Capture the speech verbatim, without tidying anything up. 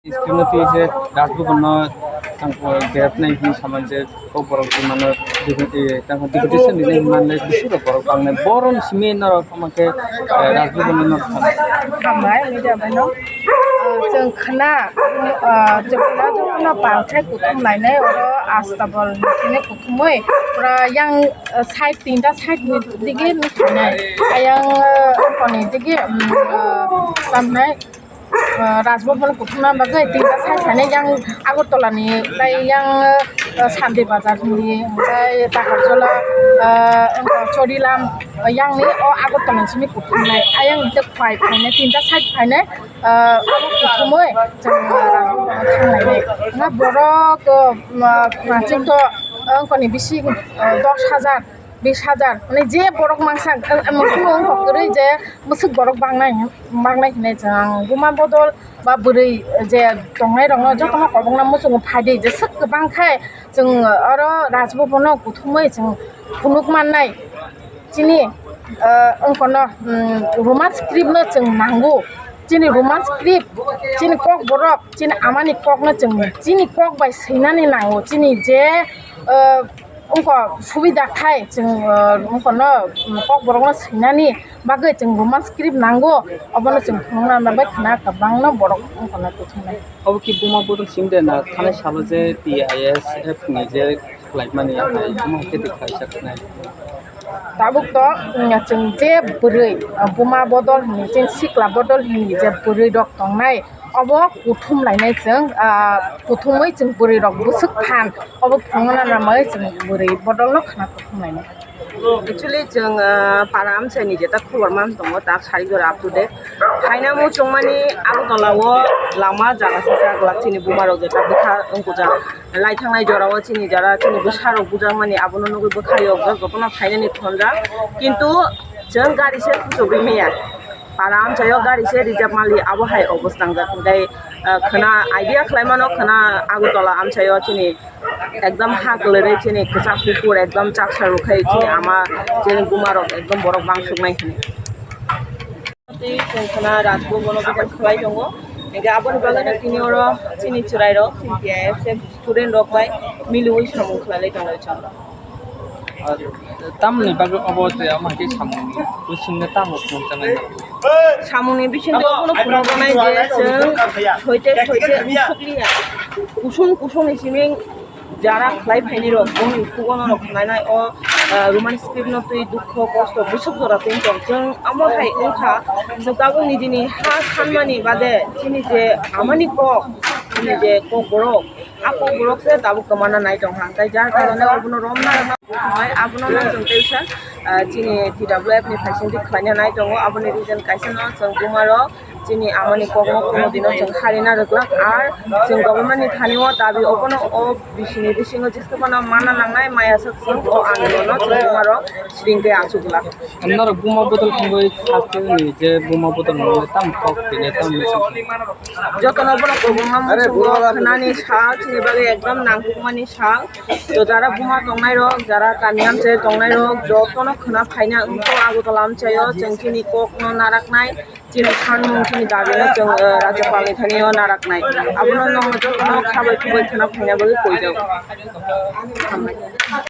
Script no twi je Raj Bhavan no tang ko berap nai hin saman je ko borok twi mano deputation ni nai man nai bisu rok borok bang nai boron simi norok tamo khe, eh, Raj Bhavan no norok tamo. Hambai media bai no. Ah, chwng khna, ah, chwng khna jotono pal khai kuthum lainai oro astabol sini kuthumui pura yang, ah, side tinta side ni digi nuknai ayang, ah, koni digi, um, ah, tamnai. Ah, Raj Bhavan kuthumna bagwi tinta side thani yang Agartala ni tei yang, ah, Shanti Bazar ni tei Takarjala, ah, wngkha Chorilam, ah, yang ni o Agartala ni simi kuthumnai ayang tei khwai phainai tinta side phainai, ah, abo kuthumui chwng, ah, Raj Bhavan thanglainai. Nga borok, ah, ma-, machik to, ah, wngkha ni bisi, ah, dos hajar. Bis hajar, mane je borok mangsa, ang, ang nokhuno wngkha kwrwi je bwswk borok bangnai, bangnai hinwi chwng ang buma bodol ba bwrwi je tongnai rokno jotono kobokno muchungo phaidi je swk kwbang khai chwng oro Raj Bhavan no kuthumwi chwng phunuk mannai. Chini, ah, wngkhorno, um, Roman script no chwng nango, chini Roman script, chini kok borok, chini amani kok no chwng chini kok bai swinani nango, chini je, ah, Wngkha subida khai chwng, uh, wngkhorno, um, kokborokno swinani bagwi chwng Roman script nango, obono chwng phunukna bagwi khna kwbangno borok wngkhorno kuthumnai. Obo ki buma bodol simi de na thanai salo je T I S F ni je khlaimani hai omo hai khe de khlaijak nai. Tabuk to, um, chwng je bwrwi, uh, buma bodol hinwi chwng sikla bodol hinwi je bwrwi rok tongnai, obo kuthum lainai chwng, ah, kuthumwi chwng bwrwi rok bwswk phan, obo phunukna namwi chwng bwrwi bodol no khna kuthum lainai. Actually, chwng, ah, para amchaini jeta khobor man tongo, tak sari jora up to date. Haina muchungmani Agartala o lama jaga sasa glak chini buma rok jeta bwkha wngkujak. Lai thangnai jora o chini jara chini bwsa rok bujakmani abono nugwi bwkha yok jak jotono phainani thonjak. Kintu chwng gari se kuchugwi manya. Para amchaio gari se rijak mali, abo hai obostha wngjak. Hwnkhe, ah, khwna idea khlaimano, khwna Agartala amchaio chini ekdam ha kwlwrwi chini kwchak kuphur ekdam chaksa rwkhai chini ama chini buma rok ekdam borok bangsuknai hinwi. Tei chwng khwna Rajbhavan o bijan khlai tongo. Hwnkhe aboni bagwino tini oro chini chwrairok, chini T I F student rok bai miliwi samung khlailai tongo chwng. Tamni bagwi obo tei omo hai khe samung bisingno tamo phunukjaknai? Samungni bisingo bono phunukjaknai je chwng soite soite usukliya. Kusung kusungni siming jara khlai phaini rok bongni kugono rok khlainai o, ah, Roman script no twi dukho kosto busuk jora twi tong. Chwng omo hai wngkha, chwng tabuk nijini ha sanmani bade chini je amani kok, chini je kokborok, a kokborok se tabuk kwmana nai tongkha. Tai jar karone obono romna rwna Hai, abono no chwng teisa, ah, chini T W F ni phaisingdi khlaina nai tongo, aboni reason kaisa no chwng buma rok chini amani kokno kuno dino chwng harina rwglak, ar chwng government ni thani o dabi obono o bisini bisingo jesa phano mana nangnai maya sak chwng o andolon no chwng buma rok sring tei achuk glak. Norok buma bodol thangwi haste ni je buma bodol nangmani tamo kok tini tamo message? Jotono bono kwbangma muchungo khwnani sal chini bagwi ekdom nangkukmani sal. To jara buma tongnai rok, jara kami amchai tongnai rok, jotono khwna phaina wngkho Agartala amchaio, chwng chini kokno naraknai, chini sanmung, chini dabino chwng, eh, Rajyapalni thanio naraknai. Abono nokno jotono khabai khubui khwna phaina bagwi koijago. Hambai.